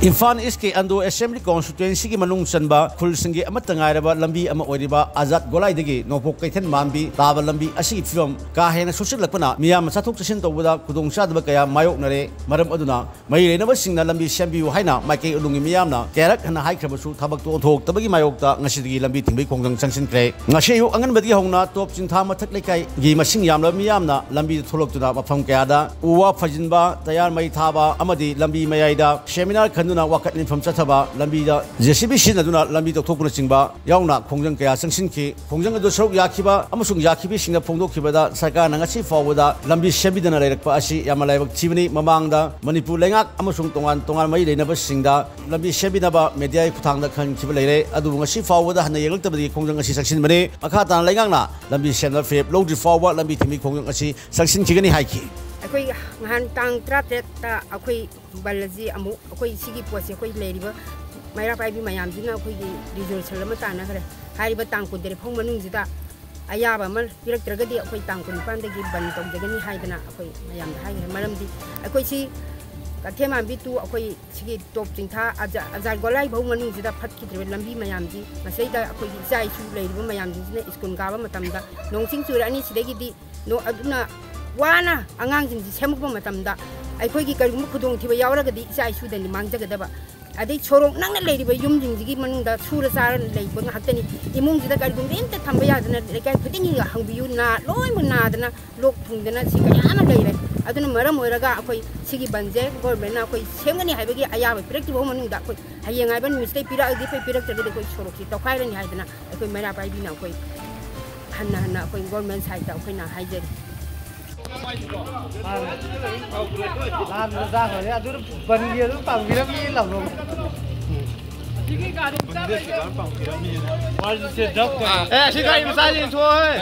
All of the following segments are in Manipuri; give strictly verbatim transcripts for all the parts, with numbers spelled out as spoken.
ꯏꯝꯐꯥꯜ ꯏꯁꯀꯤ ꯑꯟꯗ꯭ꯔꯣ ꯑꯦꯁꯦꯝꯕ꯭ꯂꯤ ꯀꯣꯟꯁꯇꯤꯇ꯭ꯋꯦꯟꯁꯤꯒꯤ ꯃꯅꯨꯡ ꯆꯟꯕ ꯈꯨꯜꯁꯤꯡꯒꯤ ꯑꯃꯠꯇ ꯉꯥꯏꯔꯕ ꯂꯝꯕꯤ ꯑꯃ ꯑꯣꯏꯔꯤꯕ ꯑꯖꯥꯗ ꯒꯣꯂꯥꯏꯗꯒꯤ ꯅꯣꯡꯄꯣꯛ ꯀꯩꯊꯦꯜ ꯃꯥꯟꯕꯤ ꯇꯥꯕ ꯂꯝꯕꯤ ꯑꯁꯤꯒꯤ ꯐꯤꯕꯝ ꯀꯥ ꯍꯦꯟꯅ ꯁꯣꯛꯆꯤꯜꯂꯛꯄꯅ ꯃꯤꯌꯥꯝꯅ ꯆꯠꯊꯣꯛ ꯆꯠꯁꯤꯟ ꯇꯧꯕꯗ ꯈꯨꯗꯣꯡꯆꯥꯗꯕ ꯀꯌꯥ ꯃꯥꯌꯣꯛꯅꯔꯦ꯫ ꯃꯔꯝ ꯑꯗꯨꯅ ꯃꯔꯤ ꯂꯩꯅꯕꯁꯤꯡꯅ ꯂꯝꯕꯤ ꯁꯦꯝꯕꯤꯌꯨ ꯍꯥꯏꯅ ꯃꯥꯏꯀꯩ ꯑꯗꯨꯒꯤ ꯃꯤꯌꯥꯝꯅ ꯀꯌꯥꯔꯛ ꯍꯟꯅ ꯍꯥꯏꯈ꯭ꯔꯕꯁꯨ ꯊꯕꯛꯇꯨ ꯑꯣꯟꯊꯣꯛꯇꯕꯒꯤ ꯃꯥꯌꯣꯛꯇ ꯉꯁꯤꯗꯒꯤ ꯂꯝꯕꯤ ꯊꯤꯡꯕꯒꯤ ꯈꯣꯡꯖꯪ ꯆꯪꯁꯤꯟꯈ꯭ꯔꯦ꯫ ꯉꯁꯤ ꯑꯌꯨꯛ ꯑꯉꯟꯕꯗꯒꯤ ꯍꯧꯅ ꯇꯣꯞ ꯆꯤꯡꯊꯥ ꯃꯊꯛ ꯂꯩꯀꯥꯏꯒꯤ ꯃꯁꯤꯡ ꯌꯥꯝꯂꯕ ꯃꯤꯌꯥꯝꯅ ꯂꯝꯕꯤꯗ ꯊꯣꯛꯂꯛꯇꯨꯅ ꯃꯐꯝ ꯀꯌꯥꯗ ꯎ ꯋꯥ ꯐꯩꯖꯤꯟꯕ, ꯇꯌꯥꯔ ꯃꯩ ꯊꯥꯕ ꯑꯃꯗꯤ ꯂꯝꯕꯤ ꯃꯌꯥꯏꯗ ꯁꯦꯃꯤꯅꯥꯔ ꯈꯟꯗꯨꯅ ꯋꯥꯀꯠ ꯃꯤꯐꯝ ꯆꯠꯊꯕ, ꯂꯝꯕꯤꯗ ꯖꯦ ꯁꯤ ꯕꯤ ꯁꯤꯖꯤꯟꯅꯗꯨꯅ ꯂꯝꯕꯤ ꯇꯧꯊꯣꯛꯄꯅꯆꯤꯡꯕ ꯌꯥꯎꯅ ꯈꯣꯡꯖꯪ ꯀꯌꯥ ꯆꯪꯁꯤꯟꯈꯤ꯫ ꯈꯣꯡꯖꯪ ꯑꯗꯨ ꯁꯔꯨꯛ ꯌꯥꯈꯤꯕ ꯑꯃꯁꯨꯡ ꯌꯥꯈꯤꯕꯁꯤꯡꯅ ꯐꯣꯡꯗꯣꯛꯈꯤꯕꯗ ꯁꯔꯀꯥꯔꯅ ꯉꯁꯤ ꯐꯥꯎꯕꯗ ꯂꯝꯕꯤ ꯁꯦꯝꯕꯤꯗꯅ ꯂꯩꯔꯛꯄ ꯑꯁꯤ ꯌꯥꯝꯅ ꯂꯥꯏꯕꯛ ꯊꯤꯕꯅꯤ꯫ ꯃꯃꯥꯡꯗ ꯃꯅꯤꯄꯨꯔ ꯂꯩꯉꯥꯛ ꯑꯃꯁꯨꯡ ꯇꯣꯉꯥꯟ ꯇꯣꯉꯥꯟ ꯃꯔꯤ ꯂꯩꯅꯕꯁꯤꯡꯗ ꯂꯝꯕꯤ ꯁꯦꯝꯕꯤꯅꯕ ꯃꯦꯗꯤꯌꯥꯒꯤ ꯈꯨꯠꯊꯥꯡꯗ ꯈꯪꯍꯟꯈꯤꯕ ꯂꯩꯔꯦ, ꯑꯗꯨꯕꯨ ꯉꯁꯤ ꯐꯥꯎꯕꯗ ꯍꯟꯅ ꯌꯦꯡꯂꯛꯇꯕꯗꯒꯤ ꯈꯣꯡꯖꯪ ꯑꯁꯤ ꯆꯪꯁꯤꯟꯕꯅꯤ꯫ ꯃꯈꯥ ꯇꯥꯅ ꯂꯩꯉꯥꯛꯅ ꯂꯝꯕꯤ ꯁꯦꯝꯅꯕ ꯐꯤꯔꯦꯞ ꯂꯧꯗ꯭ꯔꯤ ꯐꯥꯎꯕ ꯂꯝꯕꯤ ꯊꯤꯡꯕꯒꯤ ꯈꯣꯡꯖꯪ ꯑꯁꯤ ꯆꯪꯁꯤꯟꯈꯤꯒꯅꯤ ꯍꯥꯏꯈꯤ꯫ ꯑꯩꯈꯣꯏ ꯅꯍꯥꯟ ꯇꯥꯡ ꯇꯔꯥꯇꯔꯦꯠꯇ ꯑꯩꯈꯣꯏ ꯕꯟ ꯑꯁꯤ ꯑꯃꯨꯛ, ꯑꯩꯈꯣꯏ ꯁꯤꯒꯤ ꯄꯣꯠꯁꯦ ꯑꯩꯈꯣꯏ ꯂꯩꯔꯤꯕ ꯃꯩꯔꯥ ꯄꯥꯏꯕꯤ ꯃꯌꯥꯝꯁꯤꯅ ꯑꯩꯈꯣꯏꯒꯤ ꯔꯤꯖꯣꯂꯨꯁꯟ ꯑꯃ ꯇꯥꯟꯅꯈ꯭ꯔꯦ꯫ ꯍꯥꯏꯔꯤꯕ ꯇꯥꯡ ꯀꯨꯟꯇꯔꯦꯠ ꯐꯥꯎ ꯃꯅꯨꯡꯁꯤꯗ ꯑꯌꯥꯕ ꯑꯃ ꯄꯤꯔꯛꯇ꯭ꯔꯒꯗꯤ ꯑꯩꯈꯣꯏ ꯇꯥꯡ ꯀꯨꯟꯅꯤꯄꯥꯟꯗꯒꯤ ꯕꯟ ꯇꯧꯖꯒꯅꯤ ꯍꯥꯏꯗꯅ ꯑꯩꯈꯣꯏ ꯃꯌꯥꯝꯗ ꯍꯥꯏꯈ꯭ꯔꯦ꯫ ꯃꯔꯝꯗꯤ ꯑꯩꯈꯣꯏ ꯁꯤ ꯀꯩꯊꯦꯜ ꯃꯥꯟꯕꯤ ꯇꯨ ꯑꯩꯈꯣꯏ ꯁꯤꯒꯤ ꯇꯣꯞ ꯆꯤꯡꯊꯥ ꯑꯖꯥ-, ꯑꯖꯥꯏ ꯒꯣꯂꯥꯏ ꯐꯥꯎ ꯃꯅꯨꯡꯁꯤꯗ ꯐꯠꯈꯤꯗ꯭ꯔꯤꯕ ꯂꯝꯕꯤ ꯃꯌꯥꯝꯁꯤ, ꯃꯁꯤꯗꯩꯗ ꯑꯩꯈꯣꯏꯒꯤ ꯏꯆꯥ ꯏꯁꯨ ꯂꯩꯔꯤꯕ ꯃꯌꯥꯝꯁꯤꯡꯁꯤꯅ ꯁ꯭ꯀꯨꯜ ꯀꯥꯕ ꯃꯇꯝꯗ ꯅꯣꯡ ꯆꯤꯡ ꯆꯨꯔꯛꯑꯅꯤ, ꯁꯤꯗꯒꯤꯗꯤ ꯅꯣ-, ꯑꯗꯨꯅ ꯋꯥꯅ ꯑꯉꯥꯡꯁꯤꯡꯁꯤ ꯁꯦꯝꯃꯛꯄ ꯃꯇꯝꯗ ꯑꯩꯈꯣꯏꯒꯤ ꯀꯔꯤꯒꯨꯝꯕ ꯈꯨꯗꯣꯡꯊꯤꯕ ꯌꯥꯎꯔꯒꯗꯤ ꯏꯆꯥ ꯏꯁꯨꯗꯅꯤ ꯃꯥꯡꯖꯒꯗꯕ꯫ ꯑꯗꯩ ꯁꯣꯔꯣꯛ ꯅꯛꯅ ꯂꯩꯔꯤꯕ ꯌꯨꯝꯁꯤꯡꯁꯤꯒꯤ ꯃꯅꯨꯡꯗ ꯁꯨꯔ ꯆꯥꯔ ꯂꯩꯕ ꯉꯥꯛꯇꯅꯤ꯫ ꯏꯃꯨꯡꯁꯤꯗ ꯀꯔꯤꯒꯨꯝꯕ ꯑꯝꯇ ꯊꯝꯕ ꯌꯥꯗꯅ ꯂꯩꯀꯥꯏ ꯈꯨꯗꯤꯡꯒꯤ ꯍꯪꯕꯤꯌꯨ, ꯅꯥ-, ꯂꯣꯏꯅꯃꯛ ꯅꯥꯗꯅ ꯂꯣꯛ ꯊꯨꯡꯗꯅ ꯁꯤ ꯀꯌꯥ ꯑꯃ ꯂꯩꯔꯦ꯫ ꯑꯗꯨꯅ ꯃꯔꯝ ꯑꯣꯏꯔꯒ ꯑꯩꯈꯣꯏ ꯁꯤꯒꯤ ꯕꯟꯁꯦ ꯒꯣꯔꯃꯦꯟꯅ ꯑꯩꯈꯣꯏ ꯁꯦꯝꯒꯅꯤ ꯍꯥꯏꯕꯒꯤ ꯑꯌꯥꯕ ꯄꯤꯔꯛꯇ꯭ꯔꯤꯕ ꯐꯥꯎ ꯃꯅꯨꯡꯗ ꯑꯩꯈꯣꯏ ꯍꯌꯦꯡ ꯍꯥꯏꯕ ꯅꯨꯃꯤꯠꯁꯤꯗꯩ ꯄꯤꯔꯛꯑꯗꯤ ꯐꯩ, ꯄꯤꯔꯛꯇ꯭ꯔꯒꯗꯤ ꯑꯩꯈꯣꯏ ꯁꯣꯔꯣꯛꯁꯤ ꯇꯧꯈꯥꯏꯔꯅꯤ ꯍꯥꯏꯗꯅ ꯑꯩꯈꯣꯏ ꯃꯩꯔꯥ ꯄꯥꯏꯕꯤꯅ ꯑꯩꯈꯣꯏ ꯍꯟꯅ ꯍꯟꯅ ꯑꯩꯈꯣꯏ ꯒꯣꯔꯃꯦꯟ ꯁꯥꯏꯠꯇ ꯑꯩꯈꯣꯏꯅ ꯍꯥꯏꯖꯔꯤ꯫ ꯂꯥꯟꯗ ꯆꯥꯈ꯭ꯔꯦ, ꯑꯗꯨꯅ ꯕꯟꯒꯤ ꯑꯗꯨꯝ ꯄꯥꯡꯕꯤꯔꯝꯃꯤ ꯂꯥꯎꯔꯣ꯫ ꯑꯦ, ꯑꯁꯤ ꯒꯥꯔꯤ ꯃꯆꯥꯁꯤ ꯌꯦꯡꯊꯣꯛꯑꯣꯍꯦ꯫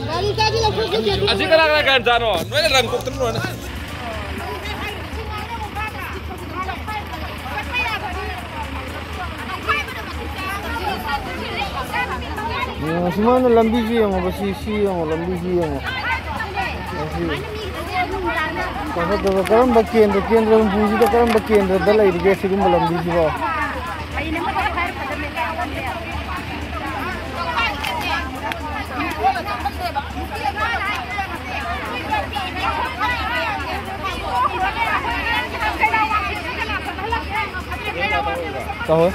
ꯒꯥꯔꯤ ꯃꯆꯥꯁꯤ ꯂꯧꯊꯣꯛꯈꯤꯁꯦ꯫ ꯑꯁꯤ ꯀꯅꯥ ꯀꯅꯥ ꯒꯥꯔꯤ ꯃꯆꯥꯅꯣ? ꯅꯣꯏꯅ ꯂꯪ ꯀꯣꯛꯇꯅ ꯂꯣꯏꯅ꯫ ꯌꯦꯡꯉꯣ, ꯁꯤ ꯃꯣꯏꯅ ꯂꯝꯕꯤꯁꯤ ꯌꯦꯡꯉꯣꯕ, ꯁꯤ, ꯁꯤ ꯌꯦꯡꯉꯣ, ꯂꯝꯕꯤꯁꯤ ꯌꯦꯡꯉꯣ꯫ ꯃꯁꯤ꯫ ꯀꯔꯝꯕ ꯀꯦꯟꯗ꯭ꯔ, ꯀꯦꯟꯗ꯭ꯔ ꯍꯨꯝꯐꯨꯁꯤꯗ ꯀꯔꯝꯕ ꯀꯦꯟꯗ꯭ꯔꯗ ꯂꯩꯔꯤꯒꯦ ꯁꯤꯒꯨꯝꯕ ꯂꯝꯕꯤꯁꯤꯕꯣ? ꯇꯧꯋꯦ꯫